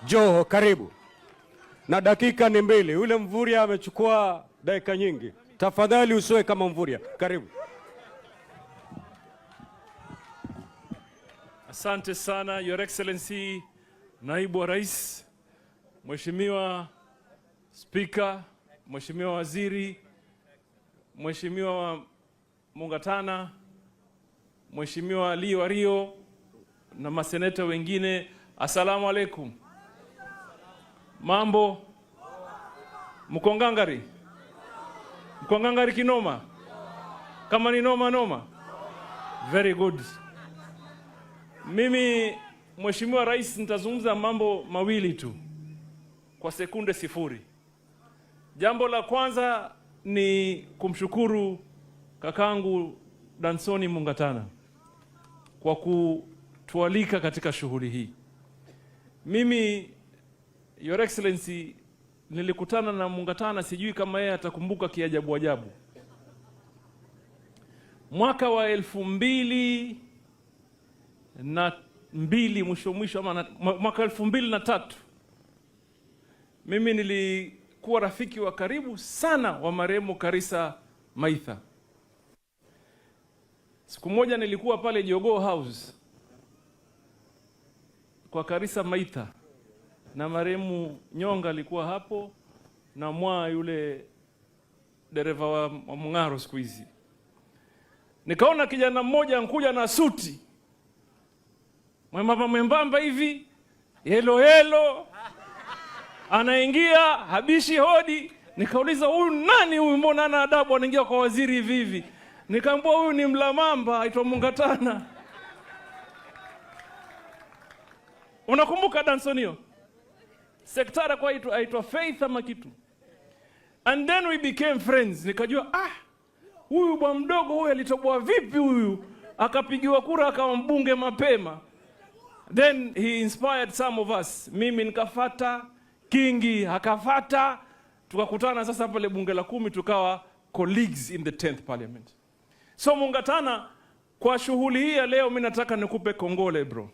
Joho, karibu. Na dakika ni 2. Yule Mvurya amechukua dakika nyingi. Tafadhali usiwe kama Mvurya. Karibu. Asante sana, Your Excellency Naibu wa Rais, Mheshimiwa Spika, Mheshimiwa Waziri, Mheshimiwa Mungatana, Mheshimiwa Ali Wario na maseneta wengine, assalamu alaikum. Mambo? Mko ngangari? Mko ngangari kinoma? Kama ni noma noma? Very good. Mimi Mheshimiwa Rais nitazungumza mambo mawili tu kwa sekunde 0. Jambo la kwanza ni kumshukuru kakangu Dansoni Mungatana kwa kutualika katika shughuli hii. Mimi, Your Excellency, nilikutana na Mungatana, sijui kama yeye atakumbuka kiajabu ajabu. Mwaka wa 2002 mwisho mwisho ama mwaka 2003, mimi nilikuwa rafiki wa karibu sana wa marehemu Karisa Maitha. Siku moja nilikuwa pale Jogoo House kwa Karisa Maitha na marehemu Nyonga alikuwa hapo na mwa yule dereva wa Mung'aro siku hizi. Nikaona kijana mmoja ankuja na suti mwembamba mwembamba hivi, yelo yelo, anaingia habishi hodi. Nikauliza, huyu nani huyu, mbona ana adabu anaingia kwa waziri hivi hivi? Nikaambiwa huyu ni Mlamamba, aitwa Mungatana. Unakumbuka Danson hiyo? Sektara kwa aitwa Faith ama kitu. And then we became friends. Nikajua, huyu bwa mdogo huyu alitoboa vipi huyu? Akapigiwa kura akawa mbunge mapema. Then he inspired some of us. Mimi nikafata, Kingi akafata, tukakutana sasa pale bunge la 10, tukawa colleagues in the 10th parliament. So Mungatana, kwa shughuli hii ya leo mimi nataka nikupe kongole bro,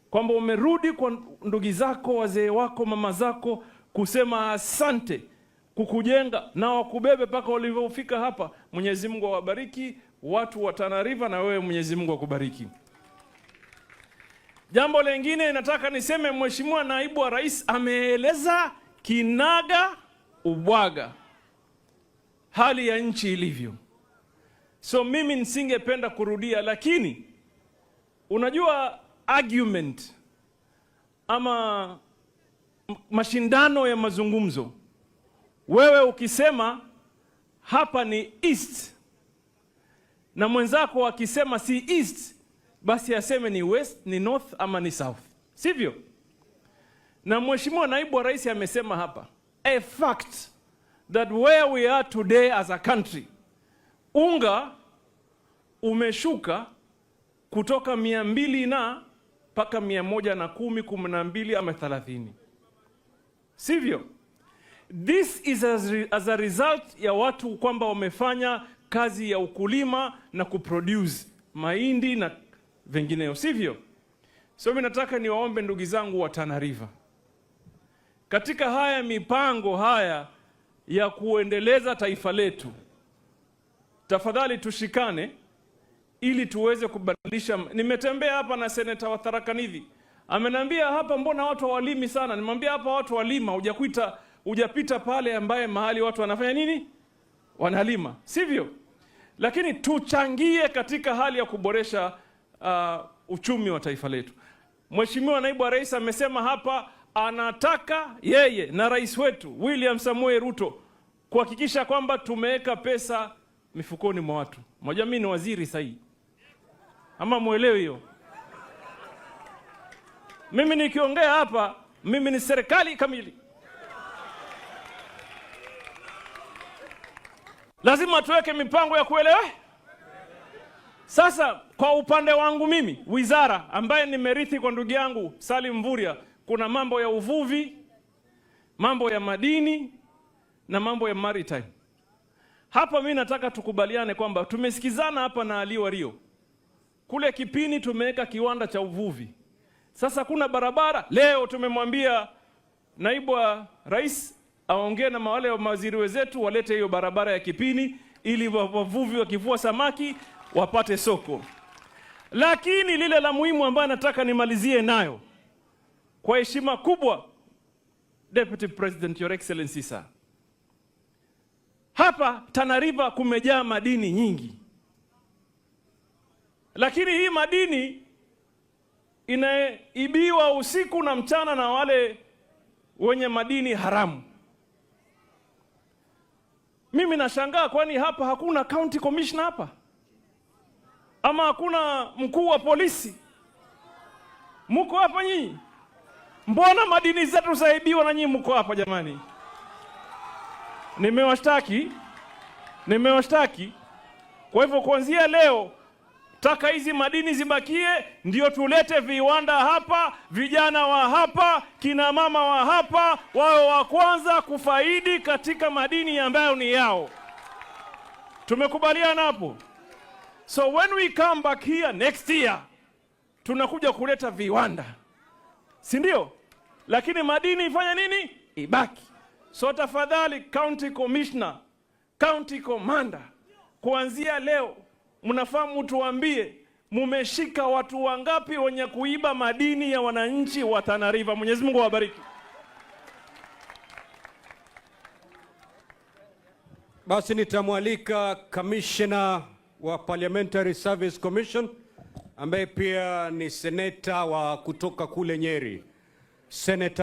kwamba umerudi kwa ndugu zako, wazee wako, mama zako kusema asante kukujenga na wakubebe mpaka ulivyofika hapa. Mwenyezi Mungu awabariki watu wa Tana River na wewe Mwenyezi Mungu akubariki. Jambo lingine nataka niseme, Mheshimiwa Naibu wa Rais ameeleza kinaga ubwaga hali ya nchi ilivyo. So mimi nisingependa kurudia, lakini unajua argument ama mashindano ya mazungumzo, wewe ukisema hapa ni east na mwenzako akisema si east, basi aseme ni west, ni north ama ni south, sivyo? Na Mheshimiwa Naibu wa Rais amesema hapa a fact that where we are today as a country, unga umeshuka kutoka 200 na mpaka 110, 12 ama 30, sivyo? This is as a result ya watu kwamba wamefanya kazi ya ukulima na kuproduce mahindi na vingineo, sivyo? So mimi nataka niwaombe ndugu zangu wa Tana River, katika haya mipango haya ya kuendeleza taifa letu, tafadhali tushikane ili tuweze kubadilisha. Nimetembea hapa na seneta wa Tharaka Nithi, ameniambia hapa mbona watu hawalimi sana. Nimwambia hapa watu walima, hujapita pale ambaye mahali watu wanafanya nini? Wanalima, sivyo? Lakini tuchangie katika hali ya kuboresha uchumi wa taifa letu. Mheshimiwa Naibu wa Rais amesema hapa anataka yeye na rais wetu William Samoei Ruto kuhakikisha kwamba tumeweka pesa mifukoni mwa watu. Mmoja, mimi ni waziri sahihi, ama muelewe hiyo? Mimi nikiongea hapa, mimi ni serikali kamili. Lazima tuweke mipango ya kuelewa. Sasa kwa upande wangu mimi, wizara ambaye nimerithi kwa ndugu yangu Salim Mvurya, kuna mambo ya uvuvi, mambo ya madini na mambo ya maritime. Hapa mimi nataka tukubaliane kwamba tumesikizana hapa na Ali Wario. Kule Kipini tumeweka kiwanda cha uvuvi. Sasa kuna barabara. Leo tumemwambia naibu wa rais aongee na wale mawaziri wenzetu walete hiyo barabara ya Kipini ili wavuvi wakivua samaki wapate soko. Lakini lile la muhimu ambayo nataka nimalizie nayo kwa heshima kubwa, Deputy President, Your Excellency sir, hapa Tana River kumejaa madini nyingi, lakini hii madini inaibiwa usiku na mchana na wale wenye madini haramu. Mimi nashangaa, kwani hapa hakuna county commissioner hapa, ama hakuna mkuu wa polisi? Muko hapa nyinyi? Mbona madini zetu zaibiwa na nyinyi mko hapa jamani? Nimewashtaki, nimewashtaki. Kwa hivyo kuanzia leo taka hizi madini zibakie, ndio tulete viwanda hapa, vijana wa hapa, kina mama wa hapa wawe wa kwanza kufaidi katika madini ambayo ni yao. Tumekubaliana hapo? So when we come back here next year, tunakuja kuleta viwanda, si ndio? Lakini madini ifanye nini? Ibaki. So tafadhali, county commissioner, county commander, kuanzia leo mnafaa mutuambie mumeshika watu wangapi wenye kuiba madini ya wananchi wa Tana River. Mwenyezi Mungu awabariki. Basi nitamwalika Commissioner wa Parliamentary Service Commission ambaye pia ni seneta wa kutoka kule Nyeri, Senator